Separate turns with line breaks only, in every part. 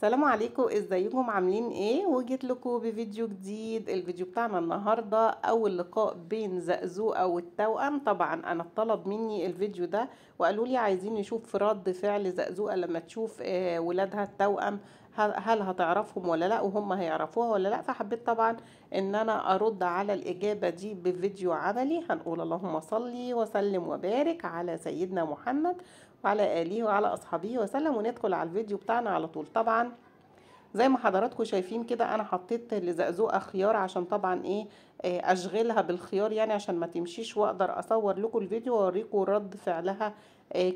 السلام عليكم، ازيكم عاملين ايه؟ وجيت لكم بفيديو جديد. الفيديو بتاعنا النهارده اول لقاء بين زقزوقه والتوأم. طبعا انا اتطلب مني الفيديو ده وقالوا لي عايزين نشوف رد فعل زقزوقه لما تشوف ولادها التوأم، هل هتعرفهم ولا لا، وهم هيعرفوها ولا لا. فحبيت طبعا ان انا ارد على الاجابة دي بفيديو عملي. هنقول اللهم صلي وسلم وبارك على سيدنا محمد وعلى آله وعلى أصحابه وسلم، وندخل على الفيديو بتاعنا على طول. طبعا زي ما حضراتكم شايفين كده انا حطيت لزقزوقه خيار عشان طبعا ايه اشغلها بالخيار، يعني عشان ما تمشيش واقدر اصور لكم الفيديو واوريكم رد فعلها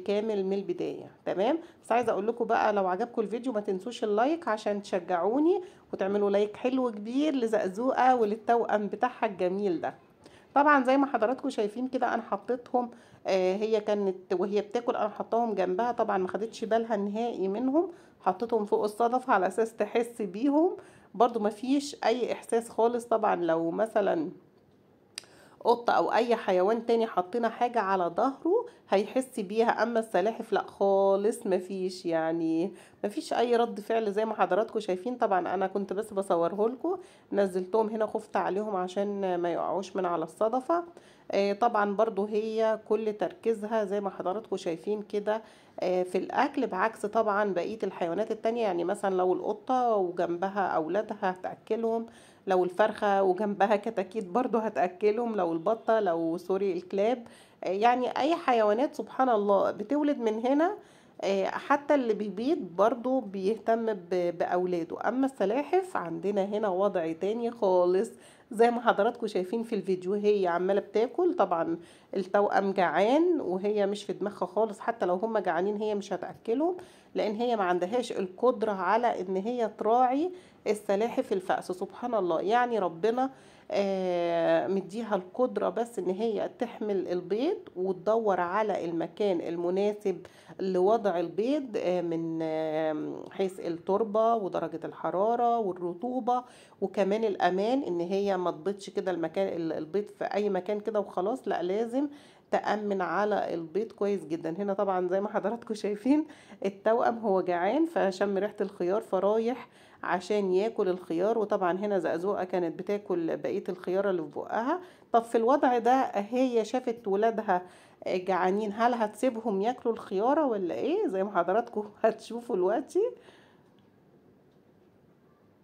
كامل من البداية. تمام، بس عايزه اقول لكم بقى لو عجبكم الفيديو ما تنسوش ال like عشان تشجعوني وتعملوا like حلو كبير لزقزوقه وللتوأم بتاعها الجميل ده. طبعا زي ما حضراتكم شايفين كده انا حطيتهم، هي كانت وهي بتاكل انا حطاهم جنبها، طبعا ما خدتش بالها نهائي منهم، حطيتهم فوق الصدفة على اساس تحس بيهم، برضو ما فيش اي احساس خالص. طبعا لو مثلا قطة او اي حيوان تاني حطينا حاجة على ظهره هيحس بيها، اما السلاحف لا خالص، مفيش يعني مفيش اي رد فعل زي ما حضراتكم شايفين. طبعا انا كنت بس بصورة لكم، نزلتهم هنا خفت عليهم عشان ما يقعوش من على الصدفة. طبعا برضو هي كل تركيزها زي ما حضراتكم شايفين كده في الاكل، بعكس طبعا بقية الحيوانات التانية. يعني مثلا لو القطة وجنبها اولادها هتاكلهم، لو الفرخة وجنبها كتاكيت برضو هتأكلهم، لو البطة، لو sorry الكلاب، يعني اي حيوانات سبحان الله بتولد من هنا، حتى اللي بيبيض برضو بيهتم بأولاده. اما السلاحف عندنا هنا وضع تاني خالص زي ما حضراتكم شايفين في الفيديو، هي عمالة بتاكل، طبعا التوأم جعان وهي مش في دماغها خالص، حتى لو هم جعانين هي مش هتأكلهم، لان هي ما عندهاش القدرة على ان هي تراعي السلاحف الفأس. سبحان الله، يعني ربنا مديها القدرة بس ان هي تحمل البيض وتدور على المكان المناسب لوضع البيض، من حيث التربة ودرجة الحرارة والرطوبة، وكمان الامان ان هي ما تبيضش كده المكان البيض في اي مكان كده وخلاص، لا لازم تأمن على البيض كويس جدا. هنا طبعا زي ما حضراتكم شايفين التوأم هو جعان فشم ريحة الخيار فرايح عشان ياكل الخيار، وطبعا هنا زقزوقة كانت بتاكل بقية الخيار اللي في بقها. طب في الوضع ده هي شافت ولادها جعانين، هل هتسيبهم ياكلوا الخيارة ولا ايه؟ زي ما حضراتكم هتشوفوا دلوقتي،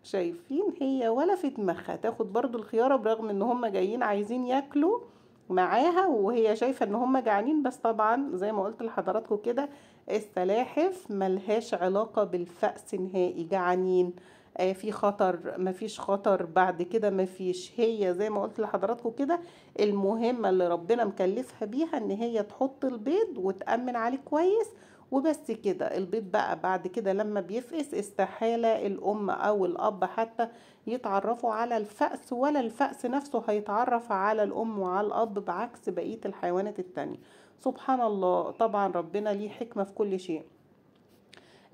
شايفين هي ولا في دماغها تاخد برضو الخيارة برغم ان هم جايين عايزين ياكلوا معاها وهي شايفة ان هم جعانين. بس طبعا زي ما قلت لحضراتكم كده السلاحف ملهاش علاقة بالفأس نهائي، جعانين في خطر مفيش خطر بعد كده مفيش، هي زي ما قلت لحضراتكم كده المهمة اللي ربنا مكلفها بيها ان هي تحط البيض وتأمن عليه كويس وبس كده. البيض بقى بعد كده لما بيفقس استحالة الأم أو الأب حتى يتعرفوا على الفأس، ولا الفأس نفسه هيتعرف على الأم وعلى الأب، بعكس بقية الحيوانات التانية. سبحان الله، طبعا ربنا ليه حكمة في كل شيء.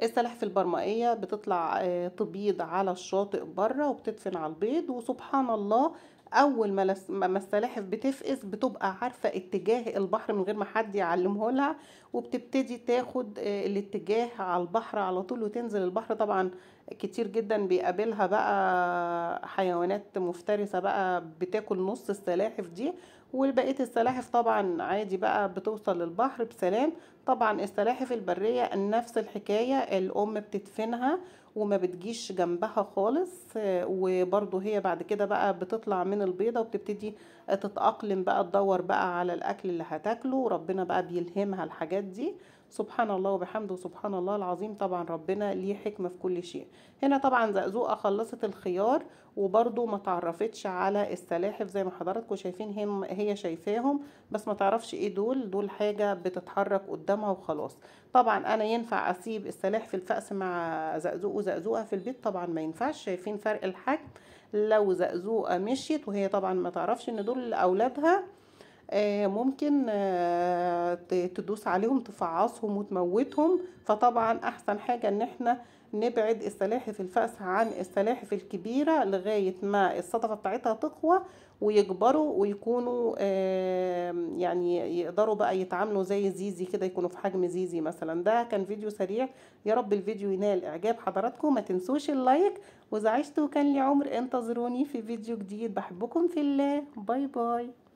السلاحف البرمائية بتطلع تبيض على الشاطئ بره وبتدفن على البيض، وسبحان الله اول ما السلاحف بتفقس بتبقى عارفه اتجاه البحر من غير ما حد يعلمه لها، وبتبتدي تاخد الاتجاه على البحر على طول وتنزل البحر. طبعا كتير جدا بيقابلها بقى حيوانات مفترسة بقى بتاكل نص السلاحف دي، والبقية السلاحف طبعا عادي بقى بتوصل للبحر بسلام. طبعا السلاحف البرية نفس الحكاية، الام بتدفنها وما بتجيش جنبها خالص، وبرضو هي بعد كده بقى بتطلع من البيضة وبتبتدي تتأقلم بقى، تدور بقى على الاكل اللي هتاكله، وربنا بقى بيلهمها الحاجات دي. سبحان الله وبحمده، سبحان الله العظيم. طبعا ربنا ليه حكمة في كل شيء. هنا طبعا زقزوقة خلصت الخيار وبرضو ما تعرفتش على السلاحف زي ما حضراتكم شايفين، هي شايفاهم بس ما تعرفش ايه دول، دول حاجة بتتحرك قدامها وخلاص. طبعا انا ينفع اسيب السلاحف الفأس مع زقزوق وزقزوقة في البيت؟ طبعا ما ينفعش، شايفين فرق الحجم. لو زقزوقة مشيت وهي طبعا ما تعرفش ان دول اولادها، ممكن تدوس عليهم تفعصهم وتموتهم. فطبعا احسن حاجة ان احنا نبعد السلاحف الفأس عن السلاحف الكبيرة لغاية ما الصدفة بتاعتها تقوى ويكبروا ويكونوا يعني يقدروا بقى يتعاملوا زي زيزي كده، يكونوا في حجم زيزي مثلا. ده كان فيديو سريع، يا رب الفيديو ينال اعجاب حضراتكم. ما تنسوش ال like، واذا عشتوا كان لي عمر انتظروني في فيديو جديد. بحبكم في الله، bye bye.